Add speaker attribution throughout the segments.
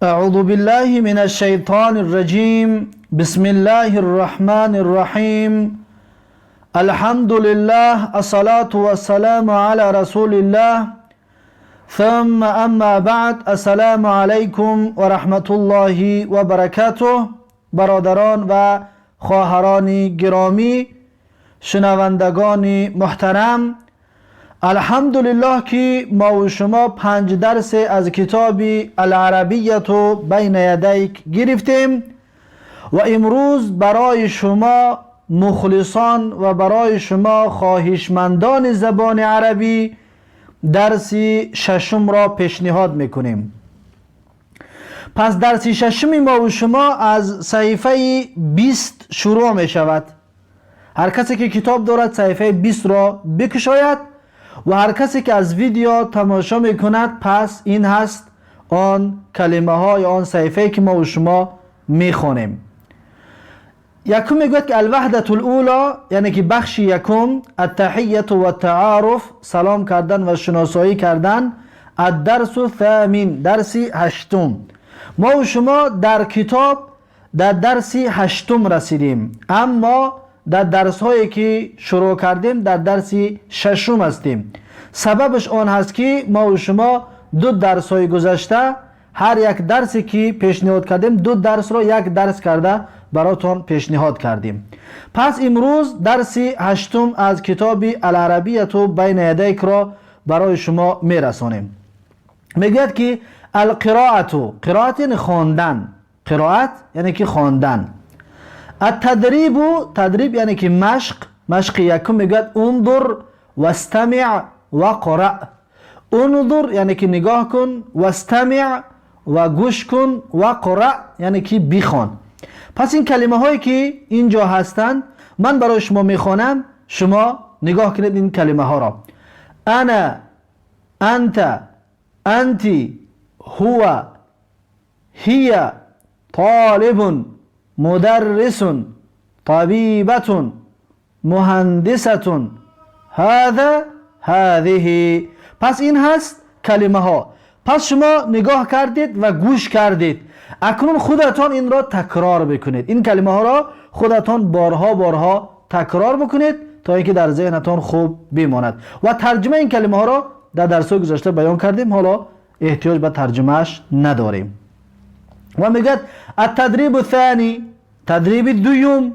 Speaker 1: أعوذ بالله من الشيطان الرجيم. بسم الله الرحمن الرحيم. الحمد لله، الصلاة والسلام على رسول الله، ثم أما بعد. السلام عليكم ورحمة الله وبركاته. برادران و خواهران گرامی، شنوندگان محترم، الحمدلله که ما و شما 5 درس از کتاب العربیت بین یدیک گرفتیم و امروز برای شما مخلصان و برای شما خواهشمندان زبان عربی درس ششم را پیشنهاد میکنیم. پس درس ششم ما و شما از صحیفه 20 شروع می شود. هر کسی که کتاب دارد صحیفه 20 را بکشاید و هر کسی که از ویدیو تماشا میکند، پس این هست آن کلمه ها یا آن صحیفه که ما و شما میخوانیم. یکم میگوید که الوحدة الاولى، یعنی که بخش یکم، التحیة و التعارف، سلام کردن و شناسایی کردن. الدرس الثامن، درس هشتم. ما و شما در کتاب در درس هشتم رسیدیم، اما در درس هایی که شروع کردیم در درس ششم هستیم. سببش آن هست که ما و شما دو درس های گذشته، هر یک درسی که پیشنهاد کردیم، دو درس را یک درس کرده براتون پیشنهاد کردیم. پس امروز درس هشتم از کتاب العربیت بین یدیک را برای شما میرسانیم. میگوید که القراءة، قرائت یعنی خواندن، قرائت یعنی که خواندن. التدریب، تدریب یعنی که مشق. مشق یکم میگوید انظر واستمع وقرأ. انظر یعنی که نگاه کن، واستمع و گوش کن، وقرأ یعنی که بخوان. پس این کلمه هایی که اینجا هستند من برای شما میخوانم، شما نگاه کنید این کلمه ها را. انا، انت، انت، هو، هي، طالب، مدرس، طبيبة، مهندسة، هذا، هذه. پس این هست کلمه ها. پس شما نگاه کردید و گوش کردید، اکنون خودتان این را تکرار بکنید. این کلمه ها را خودتان بارها بارها تکرار بکنید تا اینکه در ذهنتان خوب بماند. و ترجمه این کلمه ها را در درس گذشته بیان کردیم، حالا احتیاج به ترجمهش نداریم. و میگه التدریب الثاني، تدریب دوم،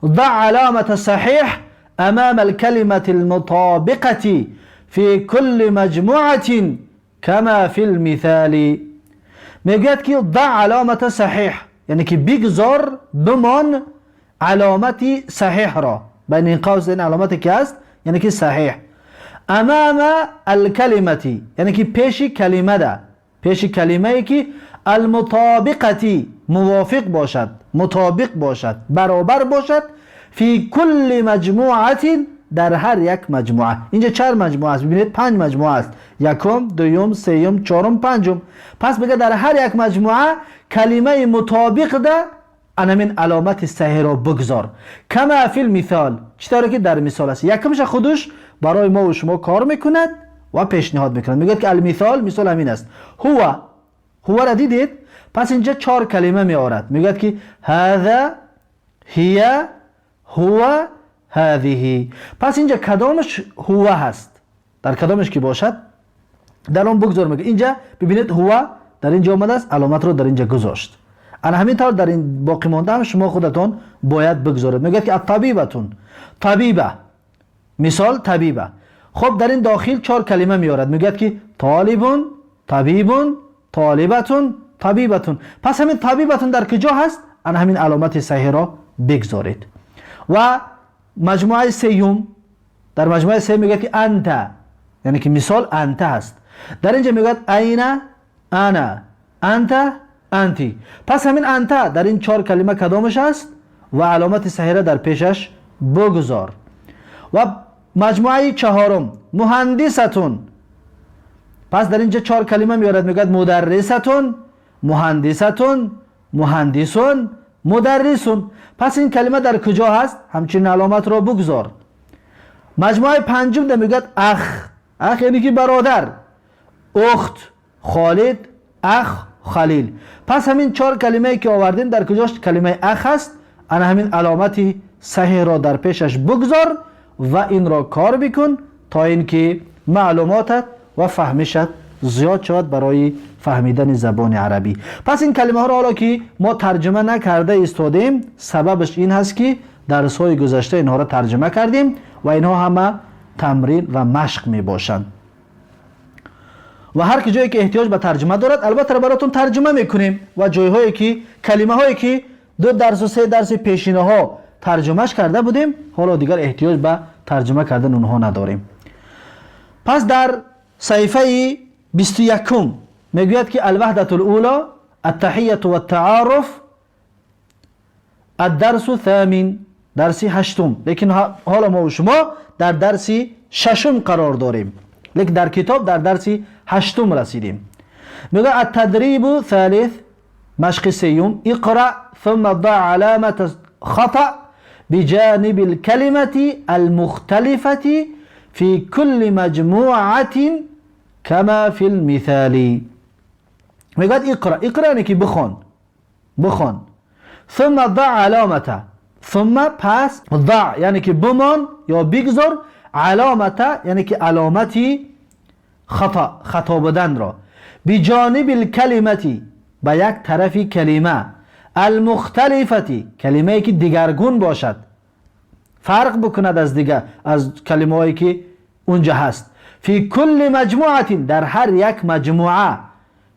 Speaker 1: ضع علامة صحيح أمام الكلمة المطابقة في كل مجموعة كما في المثال. میگوید که ضع علامة صحیح، یعنی که بگذار، بمان علامتی صحیح را بین این قوس، این علامتی که هست یعنی که صحیح. امام الكلمة یعنی که پیش کلمه ده، پیش کلمه ای که المطابقة موافق باشد، مطابق باشد، برابر باشد، فی کل مجموعة در هر یک مجموعه. اینجا چهار مجموعه است. ببینید، پنج مجموعه است: یکم، دوم، سوم، چهارم، پنجم. پس بگه در هر یک مجموعه کلمه مطابق ده انمین علامت صحیح را بگذار. کما فی المثال، چطوری که در مثال است. یکمش خودش برای ما و شما کار میکند و پیشنهاد میکند. میگه که المثال، مثال همین است. هو، هو را دیدید؟ پس اینجا چهار کلمه میآورد. میگه که هذا، هي، هو، هذه. پس اینجا کدامش هو هست؟ در کدامش که باشد در آن بگذار. میگه اینجا ببینید، هو در اینجا آمده است، علامت رو در اینجا گذاشت. انا همین طور در این باقی مانده هم شما خودتون باید بگذارید. میگه که طبیبة، طبیبه، مثال طبیبه. خب، در این داخل چهار کلمه میارد. میگه که طالب، طبیب، طالبة، طبیبة. پس همین طبیبة در کجا هست؟ انا همین علامت صحیح را بگذارید. و مجموعه سیوم، در مجموعه سیوم میگه که انت، یعنی که مثال انت هست. در اینجا میگه این، انا، انت، انتی. پس همین انت در این چهار کلمه کدامش است و علامت صحیح را در پیشش بگذار. و مجموعه چهارم، مهندسة. پس در اینجا چهار کلمه میارد. میگه مدرسة، مهندسة، مهندس، مدرس. پس این کلمه در کجا هست؟ همچنین علامت را بگذار. مجموعه پنجم ده میگه اخ. اخ یعنی که برادر، اخت، خالد، اخ، Халил. Пас ҳамин чор калимае ки овардем, дар куҷош калимаи أخ аст, ана ҳамин аломати саҳеҳро дар пешаш бигзор ва инро кор бикун, то ин ки маълумотат ва фаҳмишат зиёд шавад барои фаҳмидани забони арабӣ. Пас ин калимаҳоро ҳоло ки мо тарҷума накарда истодем, сабабаш ин ҳаст, ки дарсҳои гузашта инҳоро тарҷума кардем ва инҳо ҳама тамрин ва машқ мебошанд. Ва ҳар ки ҷое ки эҳтиёҷ ба тарҷума дорад, албатта, баротон тарҷума мекунем. Ва ҷойҳое ки калимаҳое ки ду дарсу се дарси пешинаҳо тарҷумаш карда будем, ҳоло дигар эҳтиёҷ ба тарҷума кардани онҳо надорем. Пас дар саҳифаи 21-ум мегӯяд, ки الوحدة الأولى التحية والتعارف الدرس الثامن, дарси ҳаштум. Лекин ҳоло мо шумо дар дарси шашум қарор дорем, лекин дар китоб дар дарси ҳаштум расидем. Мегӯяд: التدريب الثالث, машқи сеюм. اقرأ ثم ضع علامة خطأ بجانب الكلمة المختلفة في كل مجموعة كما في المثال. میگوید اقرأ. اقرأ یعنی که بخوان, بخوان. ثم ضع علامة, ثم پس, ضع یعنی که بمان یا بگذار, علامة یعنی که علامتی خطا, خطا بودن را, بجانب الكلمة به یک طرف کلمه, المختلفة کلمه که دیگرگون باشد, فرق بکند از دیگر از کلمه هایی که اونجا هست, في كل مجموعة در هر یک مجموعه,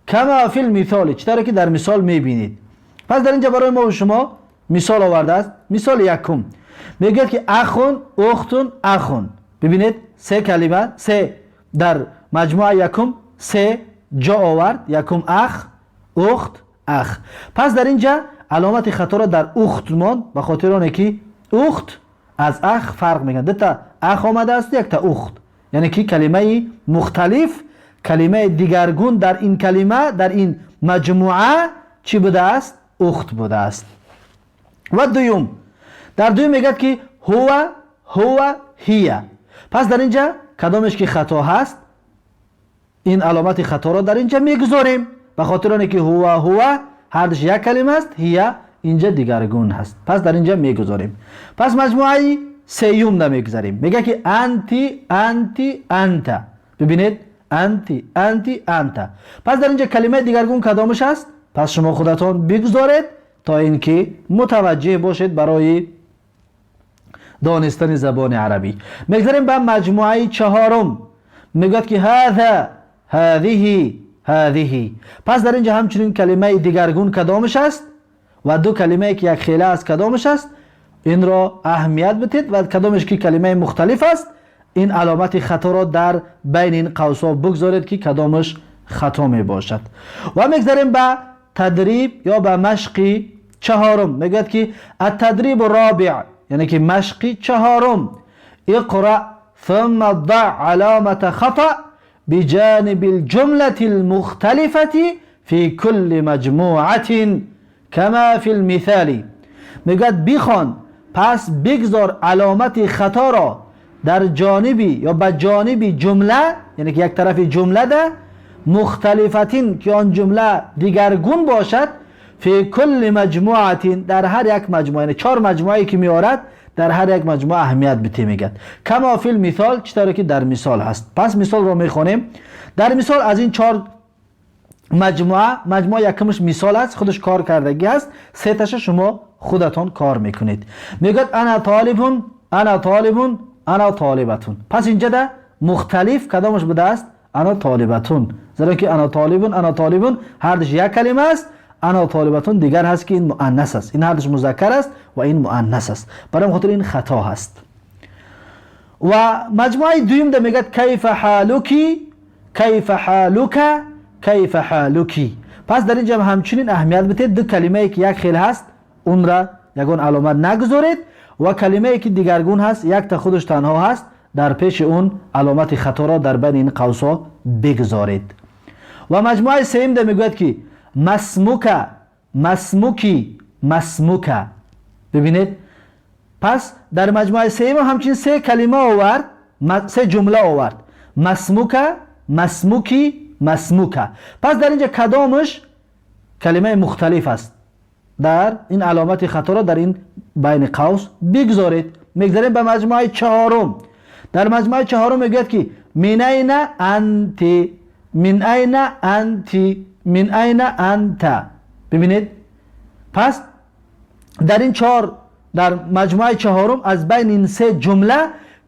Speaker 1: كما في المثال چطور که در مثال میبینید. پس در اینجا برای ما و شما مثال آورده است. مثال یکم میگه که أخ, أخت, أخ. ببینید, سه کلمه, سه در مجموعه یکم سه جا آورد: یکم أخ, أخت, أخ. پس در اینجا علامت خطا را در أخت ماند, به خاطر آنه که أخت از أخ فرق میکنه. دو تا أخ آمده است, یک تا أخت. یعنی که کلمه مختلف, کلمه دیگرگون در این کلمه, در این مجموعه چی بوده است؟ أخت بوده است. و دوم, در دوم میگد که هو, هو, هي. پس در اینجا کدامش که خطا هست، این علامت خطا را در اینجا میگذاریم، به خاطر آنکه که هو, هو هر دوش یک کلمه است، هي اینجا دیگرگون هست. پس در اینجا میگذاریم. پس مجموعه سیوم نمیگذاریم. میگه که أنت, أنت, أنت. ببینید, أنت, أنت, أنت. پس در اینجا کلمه دیگرگون کدامش است؟ پس شما خودتان بگذارید تا اینکه متوجه باشید برای دانستن زبان عربی. میگذاریم به مجموعه چهارم. میگوید که هذا, هذه, هذه. پس در اینجا همچنین کلمه دیگرگون کدامش است و دو کلمه که یک خیله است کدامش است، این را اهمیت بدید و کدامش که کلمه مختلف است، این علامت خطا را در بین این قوس ها بگذارید که کدامش خطا می باشد. و میگذاریم به تدریب یا به مشق چهارم. میگوید که التدريب الرابع یعنی که مشق چهارم. اقرأ ثم ضع علامة خطأ بجانب الجملة المختلفة في كل مجموعة كما في المثال. میگوید بخوان، پس بگذار علامت خطا را در جانبی یا به جانبی جمله، یعنی که یک طرف جمله ده مختلفة که آن جمله دیگرگون باشد, في كل مجموعة در هر یک مجموعه. یعنی چهار مجموعه که میارد، در هر یک مجموعه اهمیت بده. میگد كما في المثال چطوری که در مثال هست. پس مثال رو میخونیم. در مثال از این چهار مجموعه، مجموعه یکمش مثال است، خودش کار کردگی است. سه تاش شما خودتان کار میکنید. میگد أنا طالب, أنا طالب, أنا طالبة. پس اینجا ده مختلف کدامش بوده است؟ أنا طالبة. زیرا که أنا طالب, أنا طالب هر دوش یک کلمه است، أنا طالبة دیگر هست که این مؤنث است. این هر دوش مذکر است و این مؤنث است، برای خاطر این خطا هست. و مجموعه دویم ده میگد كيف حالك, كيف حالك, كيف حالك. پس در اینجا همچنین اهمیت بدید. دو کلمه که یک خیل هست، اون را یگان علامت نگذارید و کلمه که دیگرگون هست، یک تا خودش تنها هست، در پیش اون علامت خطا را در بین این قوس ها بگذارید. و مجموعه سیم ده میگوید که ما اسمك, ما اسمك, ما اسمك. ببینید، پس در مجموعه سیم همچنین سه کلمه آورد، سه جمله آورد: ما اسمك, ما اسمك, ما اسمك. پس در اینجا کدامش کلمه مختلف است. در این علامت خطا را در این بین قوس بگذارید. میگذاریم به مجموعه چهارم. در مجموعه چهارم میگوید که من این انت، من این انت، من این انت. ببینید، پس در این چهار، در مجموعه چهارم از بین این سه جمله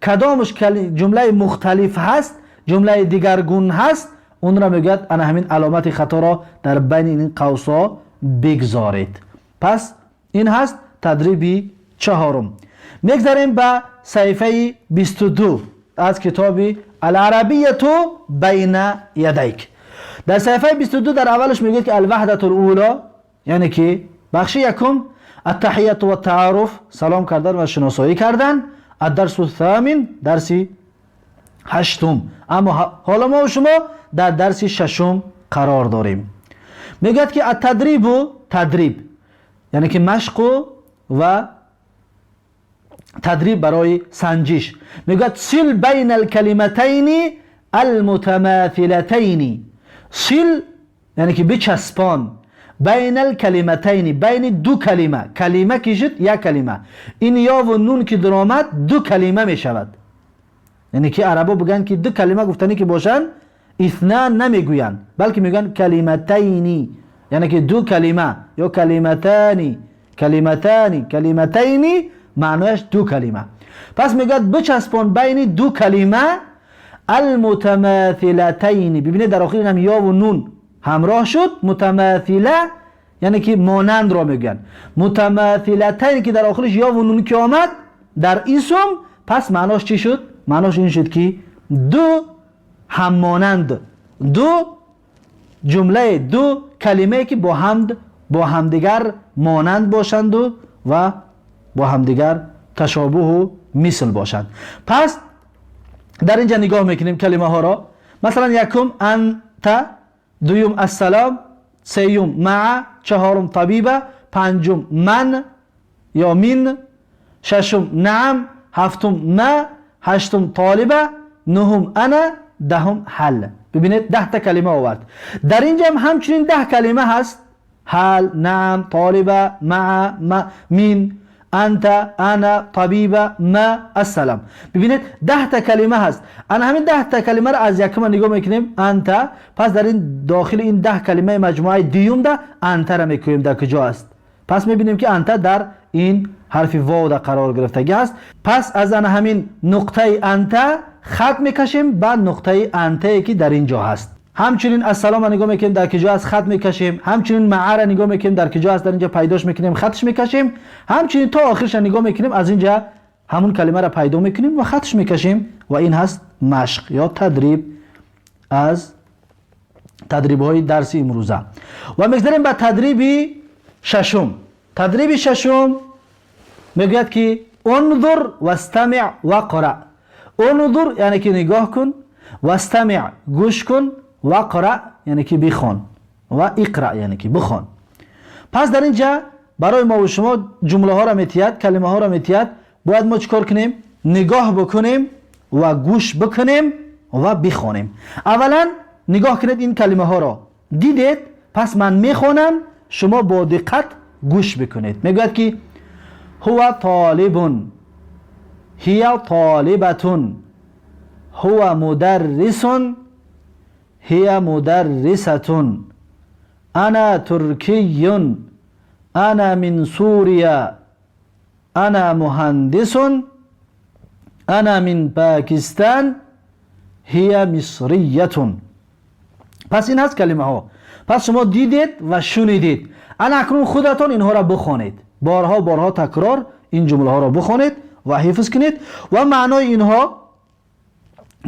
Speaker 1: کدامش جمله مختلف هست، جمله دیگرگون هست، اون را میگوید انا همین علامت خطا را در بین این قوس ها بگذارید. پس این هست تدریب چهارم. میگذاریم به صفحه 22 از کتاب العربیه بین یدیک. در صفحه 22 در اولش میگه که الوحدة الاولى، یعنی که بخش یکم، التحیه و التعارف، سلام کردن و شناسایی کردن. الدرس الثامن، درس هشتم. اما حالا ما و شما در درس ششم قرار داریم. میگه که التدریب، تدریب یعنی که مشق و تدریب برای سنجش. میگه صل بین الکلمتین المتماثلتین. صل یعنی که بچسبان، بین الکلمتین، بین دو کلمه. کلمه که شد یک کلمه، این یا و نون که درآمد دو کلمه می شود. یعنی که عربا بگن که دو کلمه گفتنی که باشن، اثنان نمیگوین، بلکه میگن کلمتینی، یعنی که دو کلمه یا کلمتانی، کلمتانی، کلمتینی، معنایش دو کلمه. پس میگه بچسبان بین دو کلمه المتماثلتین. ببینید، در آخر هم یا و نون همراه شد. متماثله یعنی که مانند را میگن. متماثلتین که در آخرش یا و نون که آمد در اسم، پس معناش چی شد؟ معناش این شد که دو هم مانند، دو جمله، دو کلمه که با همدیگر مانند باشند و با همدیگر تشابه و مثل باشند. پس در اینجا نگاه میکنیم کلمه ها را. مثلا یکم انت، دویم السلام، سیوم مع، چهارم طبیبه، پنجم من یا من، ششم نعم، هفتم ما، هشتم طالبه، نهم انا، دهم هل. ببینید، 10 تا کلمه آورد. در اینجا هم همچنین 10 کلمه هست: هل، نعم، طالبه، مع، ما، من، انت، انا، طبیبه، ما، السلام. ببینید، 10 تا کلمه هست. انا همین 10 تا کلمه را از یکم نگاه میکنیم، انت. پس در این داخل این 10 کلمه مجموعه دیوم ده انت را میکویم در کجا است. پس میبینیم که انت در این حرف واو در قرار گرفتگی است. پس از انا همین نقطه انت خط میکشیم به نقطه انت که در اینجا هست. همچنین السلام نگاه میکنیم در کجا است، خط میکشیم. همچنین مع را نگاه میکنیم در کجا است، در اینجا پیداش میکنیم، خطش میکشیم. همچنین تا آخرش نگاه میکنیم، از اینجا همون کلمه را پیدا میکنیم و خطش میکشیم. و این هست مشق یا تدریب از تدریب های درس امروزه. و میگذریم به تدریب ششم. تدریب ششم میگوید که انظر واستمع واقرأ. انظر یعنی که نگاه کن، واستمع گوش کن، واقرأ یعنی که بخوان و اقرأ یعنی که بخوان. پس در اینجا برای ما و شما جمله ها را میتید، کلمه ها را میتید. باید ما چیکار کنیم؟ نگاه بکنیم و گوش بکنیم و بخوانیم. اولا نگاه کنید، این کلمه ها را دیدید. پس من میخوانم، شما با دقت گوش بکنید. میگوید که هو طالب، هي طالبة، هو مدرس، هي مدرسة، أنا تركي، أنا من سوريا، أنا مهندس، أنا من پاکستان، هي مصرية. پس این هست کلمه ها. پس شما دیدید و شنیدید. انا اکنون خودتان اینها را بخوانید. بارها بارها تکرار این جمله ها را بخوانید و حفظ کنید. و معنای اینها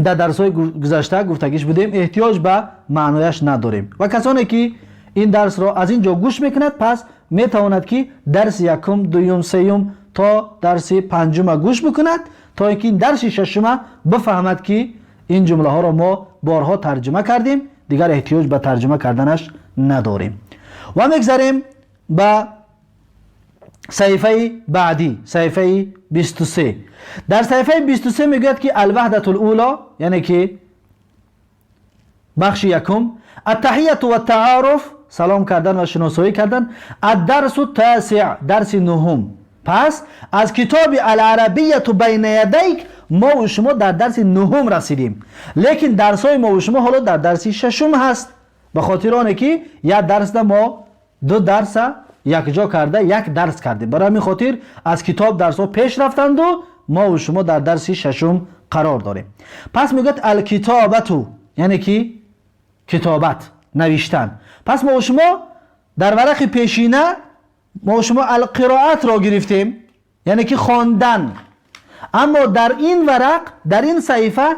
Speaker 1: در درس های گذشته گفتگیش بودیم، احتیاج به معنایش نداریم. و کسانی که این درس را از اینجا گوش میکند، پس میتواند که درس یکم، دوم، سیوم تا درس پنجم گوش بکند تا اینکه این درس ششم بفهمد که این جمله ها را ما بارها ترجمه کردیم، دیگر احتیاج به ترجمه کردنش نداریم. و میگذریم به صفحه بعدی، صفحه 23. در صفحه 23 میگوید که الوحدة الاولى، یعنی که بخش یکم، التحیه و التعارف، Салом кардан ва шиносоӣ кардан. الدرس التاسع, дарси нуҳум. Пас аз китоби العربية بين يديك мо у шумо дар дарси нуҳум расидем, лекин дарсҳои мо у шумо ҳоло дар дарси шашум ҳаст, ба хотири оне ки як дарсда мо ду дарса якҷо карда як дарс кардем. Барои ҳамин хотир аз китоб дарсҳо пеш рафтанду мо у шумо дар дарси шашум қарор дорем. Пас мегӯяд: الكتابة, яъне ки китобат, навиштан. Пас мо у шумо дар варақи пешина мо у шумо القراءة ро гирифтем, яъне ки хондан, аммо дар ин варақ, дар ин саҳифа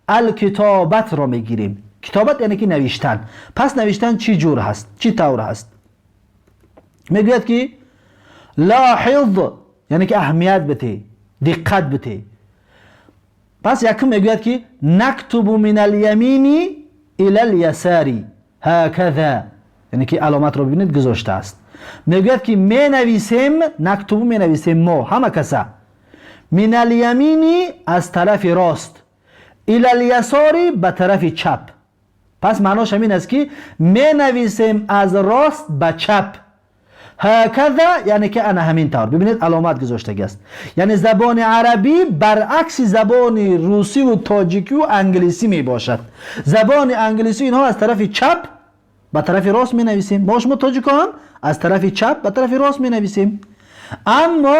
Speaker 1: الكتابة ро мегирем. Китобат, яъне ки навиштан. Пас навиштан чӣ ҷур ҳаст, чӣ тавр ҳаст? Мегӯяд ки لاحظ, яъне ки аҳамият бите, диққат бите. Пас якум мегӯяд ки نكتب من اليمين إلى اليسار هكذا, яъне ки аломатро бибинед, гузоштааст. Мегӯяд ки менависем, نكتب, менависем мо ҳама каса, من اليمين, аз тарафи рост, إلى اليسار, ба тарафи чап. Пас маънош ҳамин аст, ки менависем аз рост ба чап, هكذا, яъне ки ана ҳамин тавр. Бибинед, аломат гузоштагӣ аст, яъне забони арабӣ баръакси забони русиву тоҷикиву англисӣ мебошад. Забони англисӣ инҳо аз тарафи чап ба тарафи рост менависем, мо шумо тоҷико ҳам аз тарафи чап ба тарафи рост менависем, аммо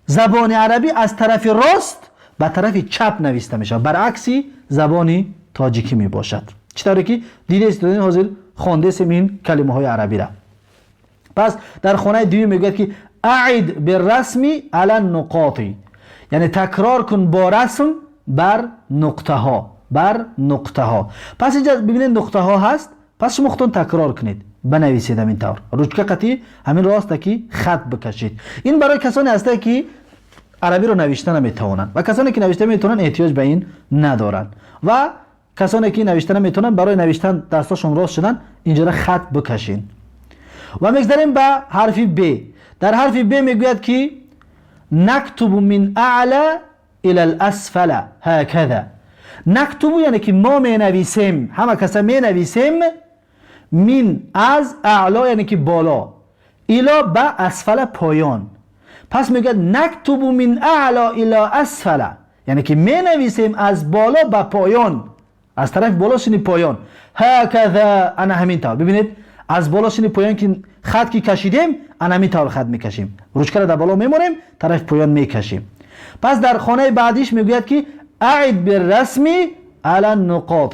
Speaker 1: забони арабӣ аз тарафи рост ба тарафи чап нависта мешавад, баръакси забони тоҷикӣ мебошад. Чӣ тавре ки дидест, ҳозир хондесем ин калимаҳои арабира. Пас дар хонаи дуюм мегӯяд ки أعد بالرسم على النقاط, яъне такрор кун бо расм бар нуқтаҳо, бар нуқтаҳо. Пас инҷа бибинед, нуқтаҳо ҳаст. Пас шумо худтон такрор кунед, банависед ҳамин тавр, ручка қатӣ ҳамин роста ки хат бикашед. Ин барои касоне ҳастае, ки арабиро навишта наметавонанд, ва касоне ки навишта метавонанд, эҳтиёҷ ба ин надоранд, ва касоне ки навишта наметавонанд, барои навиштан дастошон рост шудан, инҷора хат бикашед. Ва мегзарем ба ҳарфи б. Дар ҳарфи б мегӯяд ки نكتب من أعلى إلى الأسفل هكذا. نكتب, яъне ки мо менависем, ҳама каса менависем, من, аз, أعلى, яъне ки боло, إلى, ба, أسفل, поён. Пас мегӯяд: نكتب من أعلى إلى أسفل, яъне ки менависем аз боло ба поён, аз тарафи боло сини поён, هكذا, ана ҳамин тавр. Бибинед, аз боло сини поён ки хат ки кашидем, ана ҳамин тавр хат мекашем, ручкаро дар боло мемонем, тарафи поён мекашем. Пас дар хонаи баъдиш мегӯяд ки أعد بالرسم على النقاط,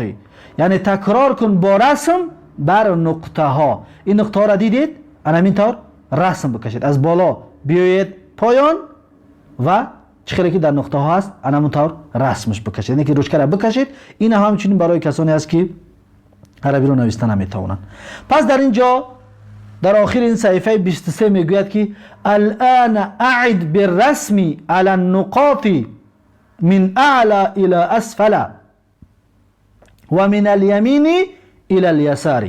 Speaker 1: яъне такрор кун бо расм бар нуқтаҳо. Ин нуқтаҳоро дидед, ана ҳамин тавр расм бикашед, аз боло биёед поён ва чӣ хеле ки дар нуқтаҳо ҳаст, ана ҳамон тавр расмш бикашед, яъне ки ручкаро бикашед. Ин ҳам ҳамчунин барои касоне аст, ки арабиро нависта наметавонанд. Пас дар ин ҷо, дар охири ин саҳифаи 23 мегӯяд ки الآن أعد بالرسم على النقاط من أعلى إلى أسفل ومن اليمين إلى اليسار.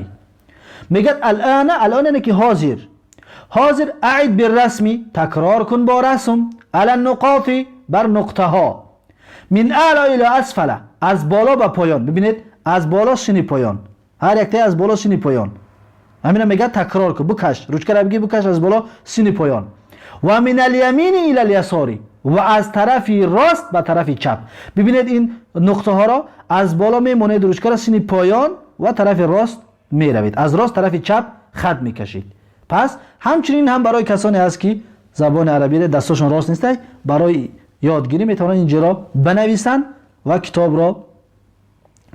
Speaker 1: Мегӯяд: الآن, الآن, яъне ки ҳозир, ҳозир, أعد بالرسم, такрор кун бо расм, على النقاط, бар нуқтаҳо, من أعلى إلى أسفل, аз боло ба поён. Бибинед, аз боло сини поён, ҳар яктае аз боло сини поён, ҳамина мегӯяд, такрор кун, букаш, ручкара бигир, букаш аз боло сини поён, ومن اليمين إلى اليسار, ва аз тарафи рост ба тарафи чап. Бибинед, ин нуқтаҳоро аз боло мемонед ручкара, сини поён ва тарафи рост меравед, аз рост тарафи чап хат мекашед. Пас ҳамчунин ҳам барои касоне аст, ки забони арабиро дастошон рост нестай, барои ёдгирӣ метавонанд инҷоро банависанд ва китобро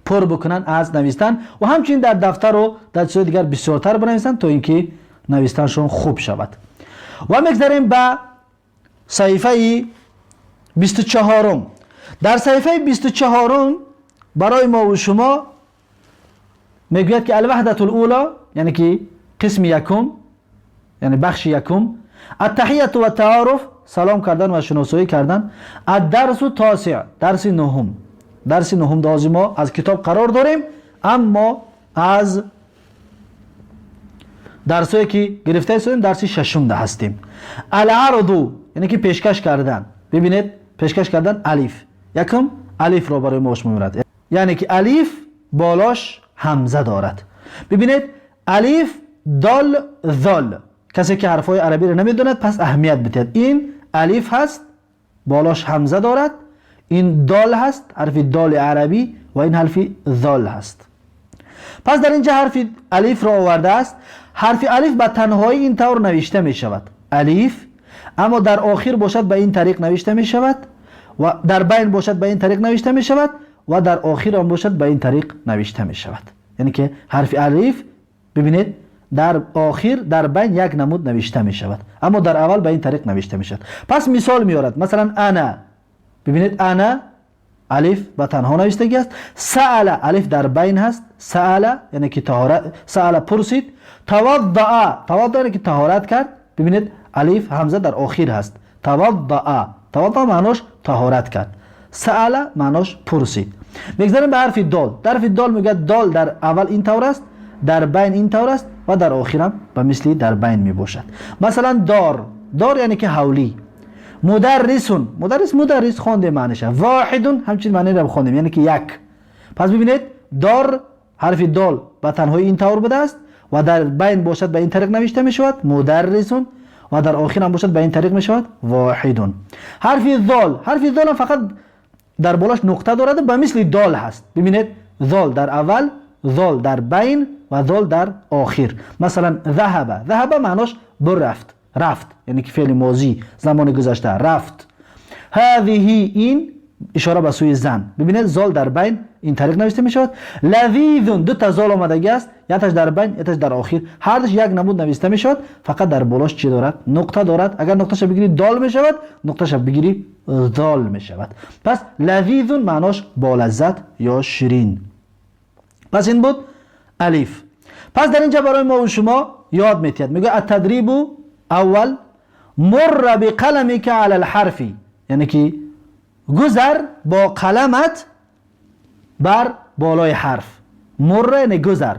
Speaker 1: пур бикунанд аз навистан, ва ҳамчунин дар дафтару дар чизҳои дигар бисёртар бинависанд, то ин ки навистаншон хуб шавад. Ва мегзарем ба саҳифаи 24-ум. Дар саҳифаи 24-ум барои мову шумо мегӯяд ки الوحدة الأولى, яъне ки қисми якум, яъне бахши якум, التحية والتعارف, салом кардан ва шиносоӣ кардан, الدرس التاسع, дарси нуҳум. Дарси нуҳум дози мо аз китоб қарор дорем, аммо аз дарсое ки гирифта истодем, дарси шашумда ҳастем. العرض, яъне ки пешкаш кардан. Бибинед, пешкаш кардан, алиф, якум алифро барои мо шумо меорад, яъне ки алиф болош ҳамза дорад. Бибинед, алиф. دال، ذال. کسی که حرفای عربی را نمیدوند پس اهمیت بدهد. این الف هست، بالاش همزه دارد، این دال هست، حرف دال عربی، و این حرف ذال هست. پس در اینجا حرف الف را آورده است. حرف الف به تنهایی این طور نوشته می شود، الف، اما در آخر باشد به این طریق نوشته می شود و در بین باشد به این طریق نوشته می شود و در آخر هم باشد به این طریق نوشته می شود. یعنی که حرف الف ببینید در آخر، در بین یک نمود نوشته می شود، اما در اول به این طریق نوشته می شود. پس مثال میارد، مثلا أنا. ببینید أنا الف به تنها نوشتگی است. سأل، الف در بین هست. سأل یعنی که طهارت، سأل پرسید. توضأ، توضأ یعنی که طهارت کرد. ببینید الف همزه در آخر هست. توضأ، توضأ معناش طهارت کرد، سأل معناش پرسید. میگذاریم به حرف دال. در حرف دال میگه دال در اول این طور است، در بین این طور است و در آخر هم به مثلی در بین می باشد. مثلا دار، دار یعنی که حولی. مدرس، مدرس، مدرس خوانده معنیش. واحد همچنین معنی را خواندیم، یعنی که یک. پس ببینید دار، حرف دال به تنهایی این طور بوده است و در بین باشد به این طریق نوشته می شود مدرس و در آخر هم باشد به این طریق می شود واحد. حرف ذال، حرف ذال هم فقط در بالاش نقطه دارد، به مثل دال هست. ببینید ذال در اول، ذال در بین و ذال در آخر. مثلا ذهب، ذهب معناش برفت، رفت، یعنی که فعل ماضی زمان گذشته، رفت. هذه این اشاره به سوی زن. ببینید ذال در بین این طریق نوشته می شود. لذیذ، دو تا ذال آمدگی است، یکش در بین، یکش در آخر، هر دوش یک نمود نوشته می شود، فقط در بالاش چی دارد؟ نقطه دارد. اگر نقطه‌ش بگیری دال می شود، نقطه‌ش بگیری ذال می شود. پس لذیذ معناش با لذت یا شیرین. پس این بود الف. پس در اینجا برای ما و شما یاد میتید، میگه التدریب اول مر بقلمك على الحرف، یعنی که گذر با قلمت بر بالای حرف. مر یعنی گذر،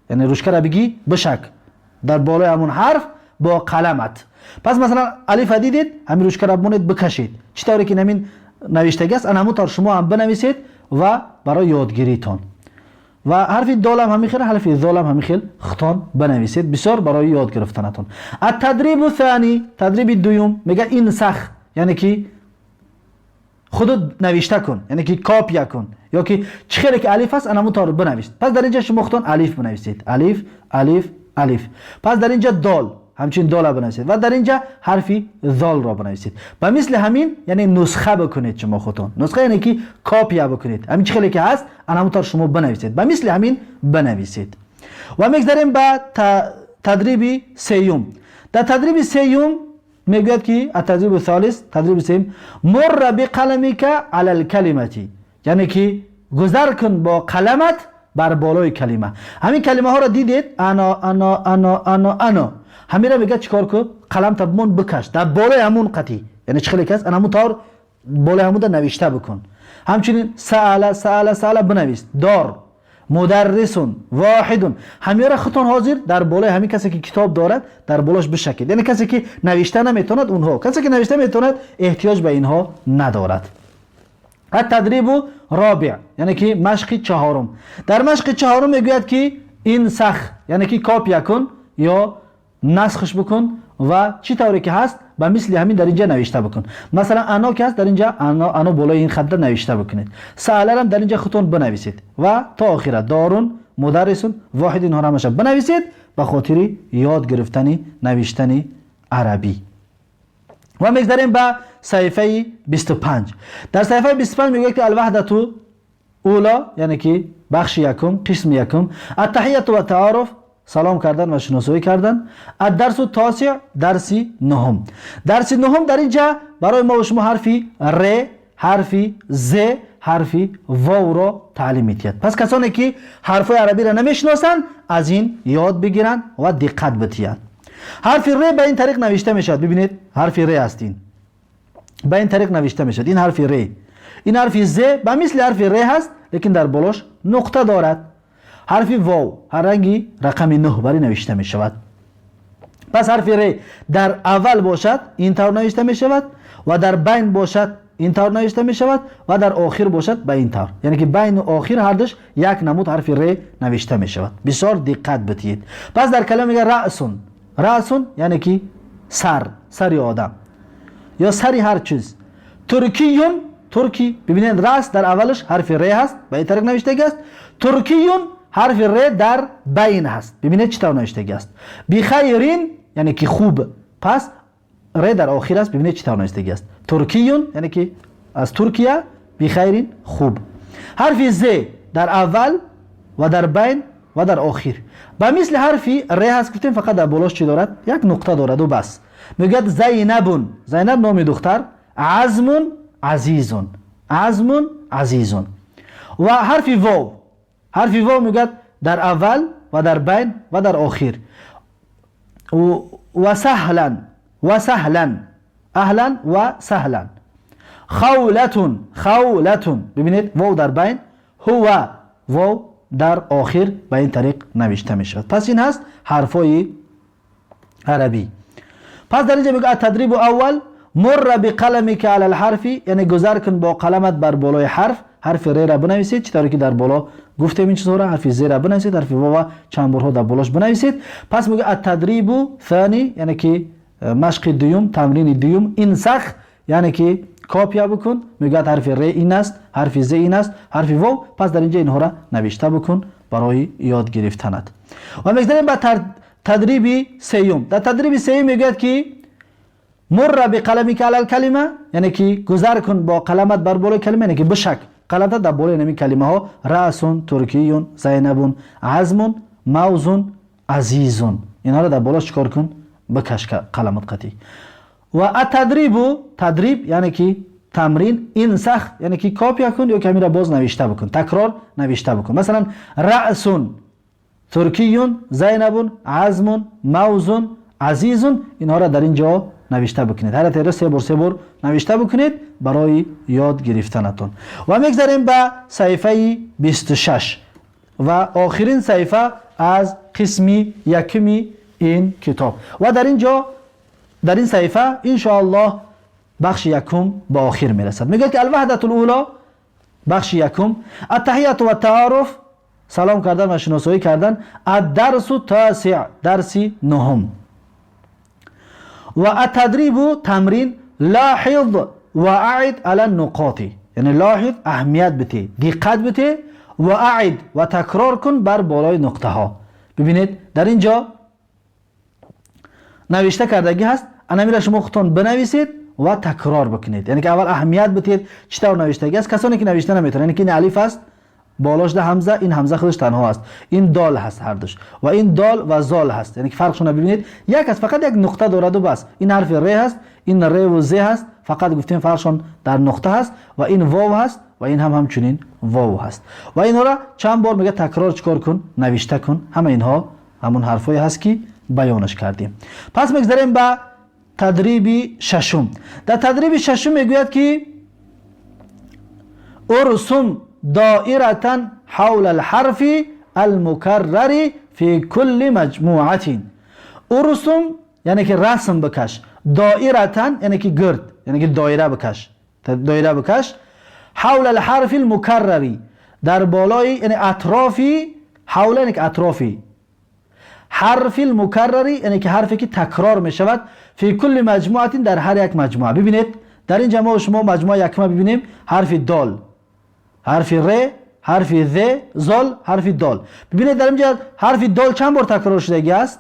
Speaker 1: یعنی ручка را بگی بشک در بالای همون حرف با قلمت. پس مثلا الف دیدید، همین ручка را بمونید بکشید، چطوری که همین نوشتگی است همون طور شما هم بنویسید و برای یادگیریتون. و حرف دال هم همین خیل، حرف ذال هم همین خیل خودتان بنویسید، بسیار برای یاد گرفتنتون. التدریب الثانی، تدریب دوم، میگه انسخ، یعنی که خودت نوشته کن، یعنی که کاپیا کن، یا که چه خیلی که الف هست همون طور بنویسید. پس در اینجا شما خودتون الف بنویسید، الف الف الف. پس در اینجا دال، همچنین دال بنویسید و در اینجا حرفی ذال را بنویسید. و مثل همین یعنی نسخه بکنید شما خودتون، نسخه یعنی که کاپیا بکنید، همین چه خیلی که هست همون طور شما بنویسید، به مثل همین بنویسید. و میگذریم به تدریب سیوم. در تدریب سیوم میگوید که التدریب الثالث، تدریب سیوم، مر بقلمك على الكلمة، یعنی که گذر کن با قلمت بر بالای کلمه. همین کلمه ها را دیدید، أنا أنا أنا أنا أنا، همین را میگه چیکار کن؟ قلم تا بمون بکش در بالای همون قطی، یعنی چه خیلی کس همون طور بالای همون نوشته بکن. همچنین سأل سأل سأل بنویس، دار، مدرس، واحد، همین را خودتون حاضر در بالای همین کسی که کتاب دارد در بالاش بشکید. یعنی کسی که نوشته نمیتواند، اونها، کسی که نوشته میتواند احتیاج به اینها ندارد. التدریب رابع، یعنی که مشق چهارم. در مشق چهارم میگوید که انسخ، یعنی که کاپیا کن یا نسخش بکن و چی طوری که هست به مثل همین در اینجا نوشته بکن. مثلا أنا که هست در اینجا أنا أنا بالای این خط نوشته بکنید. سأل هم در اینجا خودتون بنویسید و تا آخره دار، مدرس، واحد، اینها را همش بنویسید به خاطر یاد گرفتن نوشتن عربی. و میگذریم به صفحه 25. در صفحه 25 میگه که الوحدة الأولى، یعنی که بخش یکم، قسم یکم، التحیه و تعارف، سلام کردن و شناسایی کردن. الدرس التاسع، درسی نهم. درس نهم در اینجا برای ما و شما حرفی ر، حرفی ز، حرفی واو را تعلیم میدهد. پس کسانی که حرفای عربی را نمیشناسند از این یاد بگیرن و دقت بدهند. حرف ر به این طریق نوشته میشود. ببینید حرف ر است، این به این طریق نوشته میشود. این حرف ر. این حرف ز به مثل حرف ر هست، لیکن در بالاش نقطه دارد. حرف واو هر رنگی رقم 9 بری نوشته می شود. پس حرف ر در اول باشد این طور نوشته می شود. و در بین باشد این طور نوشته می شود و در آخر باشد به این طور، یعنی که بین و آخر هر دوش یک نمود حرف ر نوشته می شود. بسیار دقت بدهید. پس در کلمه میگه رأسون، رأسون یعنی که سر، سری آدم یا سری هر چیز. ترکیون، ترکی، ببینید رأس در اولش حرف ر هست، به این طریق نوشته است. ترکیون حرف ر در بین هست، ببینید چطور نوشته است. بخیرین یعنی که خوب، پس ر در آخر است، ببینید چطور نوشته است. ترکیون یعنی که از ترکیه، بخیرین خوب. حرف ز در اول و در بین و در آخر به مثل حرف ر هست، گفتیم فقط در بالاش چی دارد؟ یک نقطه دارد و بس. میگوید زینبون، زینب نام دختر، عزمون عزیزون، عزمون عزیزون. و حرف واو، حرف واو میگوید در اول و در بین و در آخر. و سهلا، و سهلا، اهلا و سهلا. خولتون، خولتون، ببینید واو در بین، هو واو در آخر، به این طریق نوشته می شود. پس این هست حرفای عربی. پس در اینجا میگه تدریب اول مر بقلمك على الحرف، یعنی گذر کن با قلمت بر بالای حرف، حرف ر را بنویسید چطوری که در بالا گفتیم این چیزها را، حرف ز را بنویسید، حرف واو چند بارها در بالاش بنویسید. پس میگه التدریب ثانی، یعنی که مشق دوم، تمرین دوم، انسخ یعنی که کاپیا بکن. میگه حرف ر این است، حرف ز این است، حرف واو. پس در اینجا اینها را نوشته بکن برای یاد گرفتنت. و میگذریم به تدریب سیوم. در تدریب سیوم میگوید که مر بقلمك على الكلمه، یعنی که گذر کن با قلمت بر بالای کلمه، یعنی که بشک قلمت در بالای نمی کلمه ها، رأسون، ترکیون، زینبون، عزمون، موزون، عزیزون، اینها را در بالا چکار کن؟ بکش قلمت قطعی. و التدریب، تدریب یعنی که تمرین، انسخ یعنی که کاپیا کن یا کمی را باز نوشته بکن، تکرار نوشته بکن. مثلا رأسون، ترکیون، زینبون، عزمون، موزون، عزیزون، اینها را در اینجا نوشته بکنید. هر تیره سه بار سه بار نوشته بکنید برای یاد گرفتنتون. و میگذریم به صفحه 26 و آخرین صفحه از قسم یکمی این کتاب. و در اینجا در این صفحه انشاءالله بخش یکم به آخر میرسد. میگه که الوحدة الاولى، بخش یکم، التحیت و التعارف، سلام کردن و شناسایی کردن، الدرس التاسع، درس نهم. و التدریب تمرین، لاحظ و اعد علی النقاط، یعنی لاحظ اهمیت بده، دقت بده، و اعد و تکرار کن بر بالای نقطه ها. ببینید در اینجا نوشته کردگی هست، انا میره شما خودتون بنویسید و تکرار بکنید، یعنی که اول اهمیت بدید چطور نوشتگی است. کسانی که نوشته نمیتونن، یعنی که این الف است بالاش ده همزه، این همزه خودش تنها است، این دال هست هر دوش، و این دال و زال هست، یعنی که فرقشون رو ببینید یک است، فقط یک نقطه دارد و بس. این حرف ر هست، این ر و ز هست، فقط گفتیم فرقشون در نقطه هست، و این واو هست و این هم همچنین واو هست. و اینها را چند بار میگه تکرار چکار کن؟ نوشته کن. همه اینها همون حرفایی هست که بیانش کردیم. پس میگذریم به تدریب ششم. در تدریب ششم میگوید که ارسم دائرة حول الحرف المكرر في كل مجموعة. ارسم یعنی که رسم بکش، دائرة یعنی که گرد، یعنی که دایره بکش، دایره بکش، حول الحرف المكرر در بالای، یعنی اطرافی، حول یعنی که اطرافی، حرف المكرر یعنی که حرفی که تکرار می شود، فی کل مجموعه در هر یک مجموعه. ببینید در اینجا ما شما مجموعه یکم ببینیم، حرف دال، حرف ر، حرف ذ، زال، حرف دال. ببینید در اینجا حرف دال چند بار تکرار شدگی است؟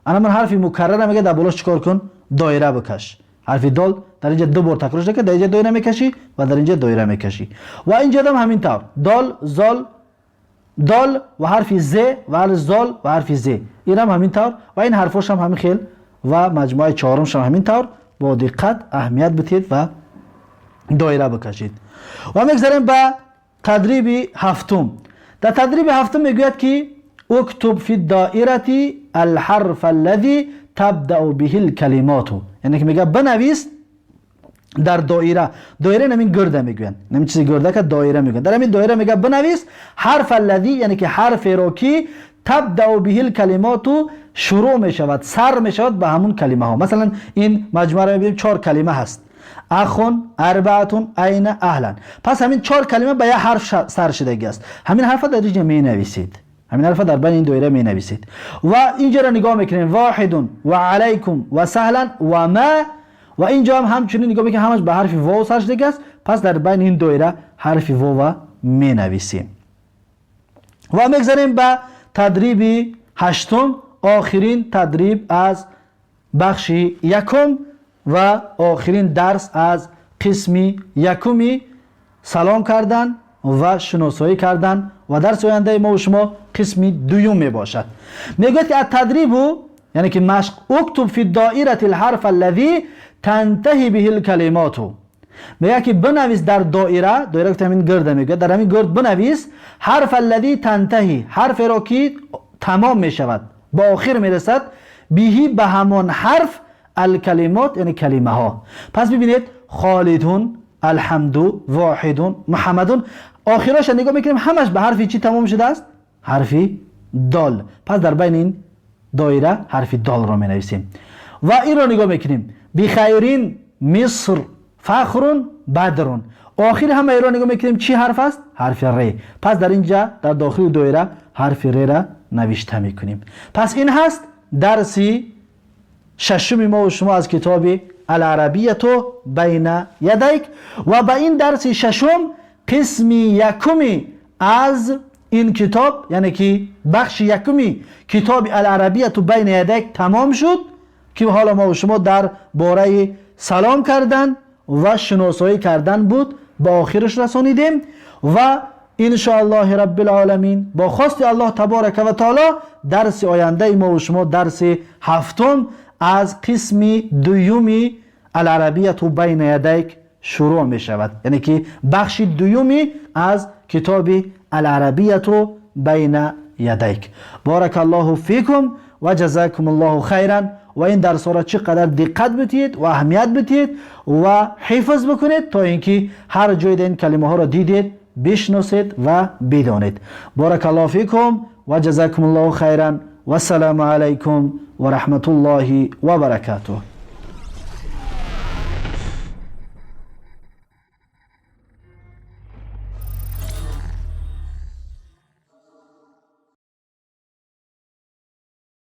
Speaker 1: انا من حرف مکرر میگه در بالاش چیکار کن؟ دایره بکش. حرف دال در اینجا دو بار تکرار شده که در اینجا دایره میکشی و در اینجا دایره میکشی. و اینجا هم همین طور دال، زال، دال و حرف ز و حرف زال و حرف ز، این هم همین طور و این حرفاش هم همین خیل و مجموعه چهارمش هم همین طور. با دقت اهمیت بدید و دایره بکشید. و میگذریم به تدریب هفتم. در تدریب هفتم میگوید که اکتب فی الدائرة الحرف الذي تبدأ به الكلمات، یعنی که میگه بنویس در دایره، دایره نمین گرده میگوین، نمین چیزی گرده که دایره میگوین، در همین دایره میگه بنویس حرف الذی، یعنی که حرف رو که تبدأ به الكلمات شروع میشود، سر میشود به همون کلمه ها. مثلا این مجموعه رو میبینیم چهار کلمه هست. أخ، أربعة، أين، أهلا. پس همین چهار کلمه به یک حرف سر شدگی است. همین حرف در اینجا می نویسید، همین حرف در بین این دایره می نویسید. و اینجا را نگاه میکنیم، واحد و علیکم و سهلا و ما. و اینجا هم همچنین نگاه میکنیم، همش به حرف واو سر شدگی است. پس در بین این دایره حرف واو می نویسیم. و میگذریم به تدریب هشتم، آخرین تدریب از بخش یکم و آخرین درس از قسم یکمی سلام کردن و شناسایی کردن. و درس آینده ما و شما قسم دوم می باشد. میگوید که التدریب، یعنی که مشق، اكتب في الدائرة الحرف الذي تنتهي به الكلمات. میگه که بنویس در دایره، دایره که همین گرده، میگه در همین گرد بنویس حرف الذي تنتهي، حرف را که تمام می شود، با آخر میرسد، به، به همان حرف، الكلمات، یعنی کلمه ها. پس ببینید، خالدون، الحمد، واحدون، محمدون، آخرش نگاه میکنیم، همش به حرف چی تمام شده است؟ حرف دال. پس در بین این دایره حرف دال را می نویسیم. و این را نگاه میکنیم، بخیرین، مصر، فخر، بدر. آخر همه ای را نگاه میکنیم، چی حرف است؟ حرف ر. پس در اینجا در داخل دایره حرف ر را نوشته میکنیم. پس این هست درسی ششم ما و شما از کتاب العربية بين يديك. و به این درس ششم قسم یکمی از این کتاب، یعنی که بخش یکمی کتاب العربية بين يديك تمام شد که حالا ما و شما در باره سلام کردن و شناسایی کردن بود، به آخرش رسانیدیم. و ان الله رب العالمین، با خواست الله تبارک و تعالی، درس آینده ما و شما درس هفتم از قسم دویومی العربية بين يديك شروع می شود، یعنی که بخش دویومی از کتاب العربية بين يديك. بارك الله فيكم وجزاكم الله خيرا. و این درس را چقدر دقت بتید و اهمیت بتید و حفظ بکنید تا اینکه هر جای این کلمه ها را دیدید، بشناسید و بدانید. بارك الله فيكم وجزاكم الله خيرا والسلام عليكم ورحمة الله وبركاته.